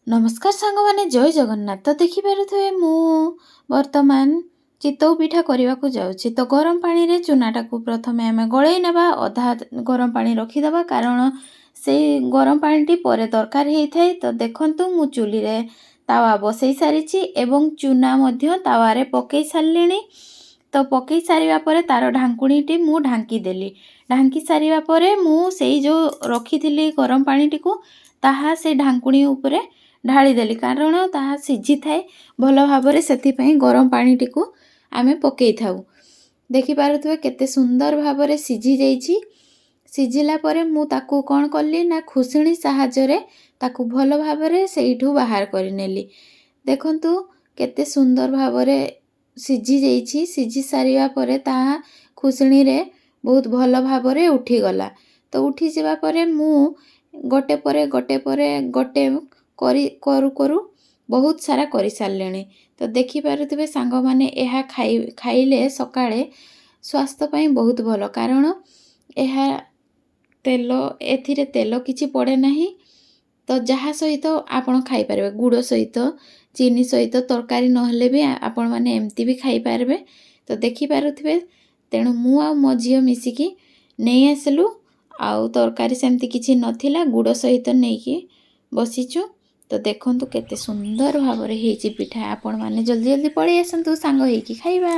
ନମସ୍କାର ସାଙ୍ଗମାନେ, ଜୟ ଜଗନ୍ନାଥ। ତ ଦେଖିପାରୁଥିବେ, ମୁଁ ବର୍ତ୍ତମାନ ଚିତଉ ପିଠା କରିବାକୁ ଯାଉଛି। ତ ଗରମ ପାଣିରେ ଚୁନାଟାକୁ ପ୍ରଥମେ ଆମେ ଗୋଳେଇ ନେବା। ଅଧା ଗରମ ପାଣି ରଖିଦେବା, କାରଣ ସେଇ ଗରମ ପାଣିଟି ପରେ ଦରକାର ହେଇଥାଏ। ତ ଦେଖନ୍ତୁ, ମୁଁ ଚୁଲିରେ ତାୱା ବସେଇ ସାରିଛି ଏବଂ ଚୁନା ମଧ୍ୟ ତାୱାରେ ପକେଇ ସାରିଲିଣି। ତ ପକେଇ ସାରିବା ପରେ ତା'ର ଢାଙ୍କୁଣୀଟି ମୁଁ ଢାଙ୍କି ଦେଲି। ଢାଙ୍କି ସାରିବା ପରେ ମୁଁ ସେଇ ଯେଉଁ ରଖିଥିଲି ଗରମ ପାଣିଟିକୁ, ତାହା ସେଇ ଢାଙ୍କୁଣୀ ଉପରେ ଢାଳିଦେଲି, କାରଣ ତାହା ସିଝିଥାଏ ଭଲ ଭାବରେ, ସେଥିପାଇଁ ଗରମ ପାଣିଟିକୁ ଆମେ ପକେଇଥାଉ। ଦେଖିପାରୁଥିବେ, କେତେ ସୁନ୍ଦର ଭାବରେ ସିଝି ଯାଇଛି। ସିଝିଲା ପରେ ମୁଁ ତାକୁ କ'ଣ କଲି ନା ଖୁସଣି ସାହାଯ୍ୟରେ ତାକୁ ଭଲ ଭାବରେ ସେଇଠୁ ବାହାର କରିନେଲି। ଦେଖନ୍ତୁ, କେତେ ସୁନ୍ଦର ଭାବରେ ସିଝି ଯାଇଛି। ସିଝି ସାରିବା ପରେ ତାହା ଖୁସଣିରେ ବହୁତ ଭଲ ଭାବରେ ଉଠିଗଲା। ତ ଉଠିଯିବା ପରେ ମୁଁ ଗୋଟେ ପରେ ଗୋଟେ ପରେ ଗୋଟେ କରି କରୁ କରୁ ବହୁତ ସାରା କରିସାରିଲିଣି। ତ ଦେଖିପାରୁଥିବେ ସାଙ୍ଗମାନେ, ଏହା ଖାଇଲେ ସକାଳେ ସ୍ୱାସ୍ଥ୍ୟ ପାଇଁ ବହୁତ ଭଲ, କାରଣ ଏହା ତେଲ ଏଥିରେ ତେଲ କିଛି ପଡ଼େ ନାହିଁ। ତ ଯାହା ସହିତ ଆପଣ ଖାଇପାରିବେ, ଗୁଡ଼ ସହିତ, ଚିନି ସହିତ, ତରକାରୀ ନହେଲେ ବି ଆପଣମାନେ ଏମିତି ବି ଖାଇପାରିବେ। ତ ଦେଖିପାରୁଥିବେ, ତେଣୁ ମୁଁ ଆଉ ମୋ ଝିଅ ମିଶିକି ନେଇ ଆସିଲୁ। ଆଉ ତରକାରୀ ସେମିତି କିଛି ନଥିଲା, ଗୁଡ଼ ସହିତ ନେଇକି ବସିଛୁ। ତ ଦେଖନ୍ତୁ, କେତେ ସୁନ୍ଦର ଭାବରେ ହେଇଛି ପିଠା। ଆପଣମାନେ ଜଲ୍ଦି ଜଲ୍ଦି ପଳେଇ ଆସନ୍ତୁ, ସାଙ୍ଗ ହେଇକି ଖାଇବା।